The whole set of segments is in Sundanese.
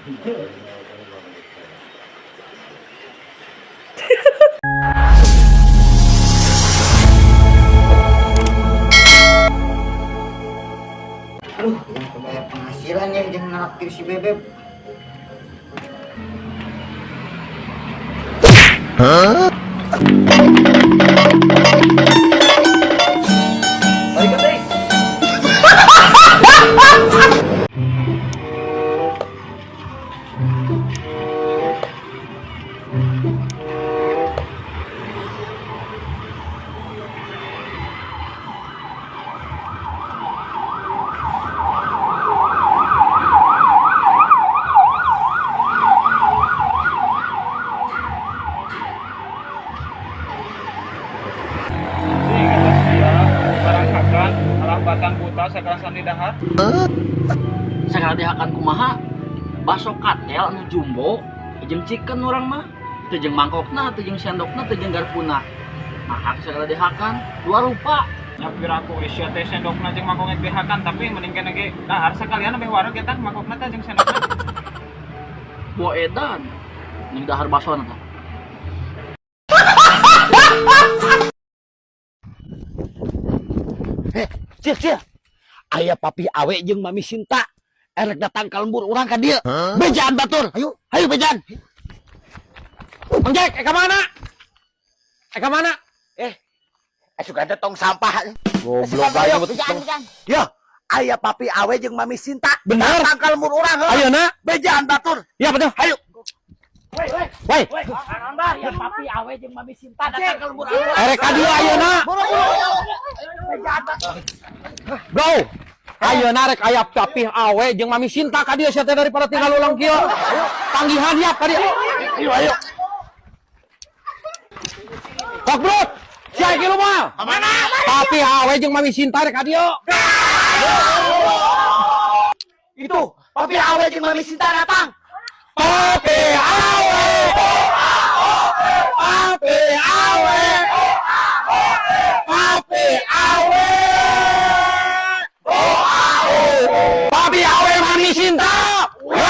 Aduh, yang kebayar penghasilan ya jangan nraktir si Bebeb. Balik ke teh. Sih, kata sia, barang hakan, alah batang buta segala sandi dahar. Segala dihakan kumaha? Baso katel anu jumbo jeung chicken urang mah. Teu jeung mangkokna, teu jeung sendokna, teu jeung garpuna. Nah, segala dihakan dua rupa. Nya piraku sia teh sendokna jeung mangkokna dihakan, tapi mending kene ge dahar sekalian ambeh wareg eta mangkokna teh jeung sendokna. Bo edan. Ning dahar basona tah. Eh, cil, cil. Aya papi awe jeung mami Sinta. Erek datang ka lembur urang ka dieu. Bejaan batur. Ayo, ayo bejaan. Mang Jack, ka mana? Ka mana? Eh, suka ada tong sampah. Goblok ayo, aja. Bejaan, bejaan. Ya, aya papi awe jeung mami Sinta. Bener. Datang ka lembur urang heuh. Ayo nak. Bejaan batur. Ya betul. Ayo. Woi, Ya papi awe jeung mami Sinta datang ka lembur urang. erek ka dieu ayeuna. Bejaan batur. Bro. Ayeuna rek aya papi awe jeung mami Sinta ka dieu sia teh daripada tinggal ulang kieu. Tanggihan ya ka dieu. Ayo, ayo. Kok bro. Sia iki lu mah. Mana? Papi awe jeung mami Sinta rek ka dieu. Itu, papi awe jeung mami Sinta datang. Papi awe. Papi awe. Papi awe. Papi awe mami Sinta. Weh.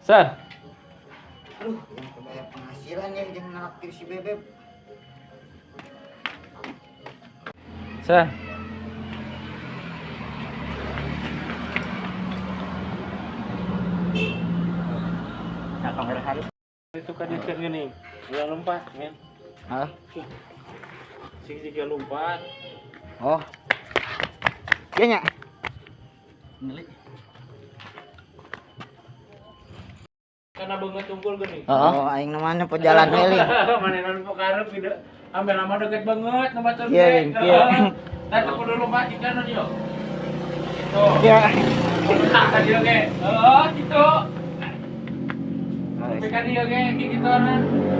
San, Aduh, yang kebayar penghasilan ya jangan nraktir si Bebeb. San. Nah, kamera hari. Itu kan dia gini. Udah lompat, men. Hah? Sing jika lompat. Oh. Iya nya. Ngeli. Karena banget unggul gini. Oh, aing namanya pejalan we li. Mana nan pokarep gitu. Ambil nama deket banget nama tuh. Iya, iya. Nah, tuh kudu lompat ikan yo. Gitu. Iya. Kan dia ge. Oh, gitu. Tapi kan dia ge kayak gitu kan.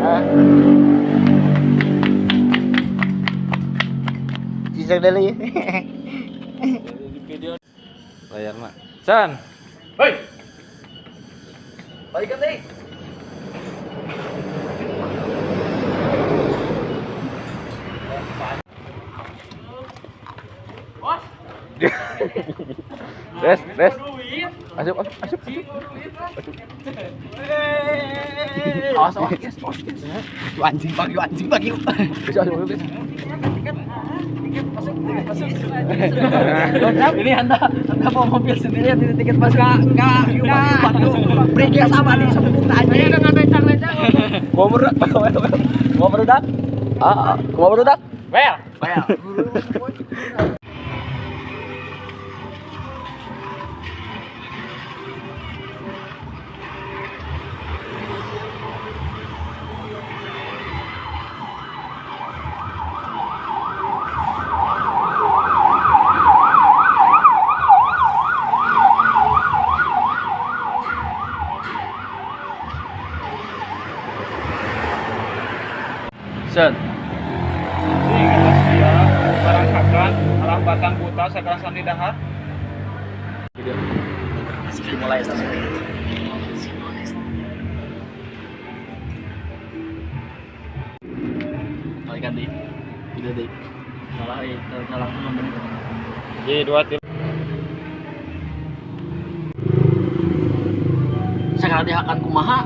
Hah? Bisa dulu ya. Di video layar mah. San. Hoi. Balik ke teh. Bos. Res, res. Duit. Asup, asup, asup. Asup. Awas, awas, guys, awas, guys. Itu anjing bagi, anjing bagi. Bisa asup, asup. Tiket masuk, tiket masuk. Ini Anda bawa mobil sendirian, ini tiket masuk. Enggak, enggak, enggak. Beri sama nih sama anjing. Saya dengan lecang-lecang. Gua berudak, gua berudak. Ah, gua berudak. Well. Well. Sen. Sih, kata sia, barang hakan, alah batang buta segala sandi dahar. Dimulai. Tidak deui. Salah euy, teu langsung bener. 1 2 3. Sagala dihakan kumaha?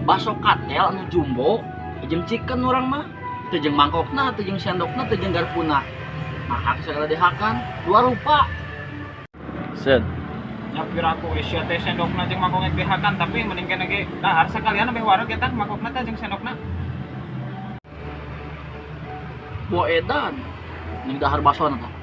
Baso katel anu jumbo jeung chicken urang mah. Teu jeung mangkokna, teu jeung sendokna, teu jeung garpuna. Mahak sagala dihakan, dua rupa. Sen. Nya piraku sia teh sendokna jeung mangkokna dihakan, tapi mending kene ge dahar sakalian ambeh wareg eta mangkokna teh jeung sendokna. Bo edan. Ning dahar basona tah.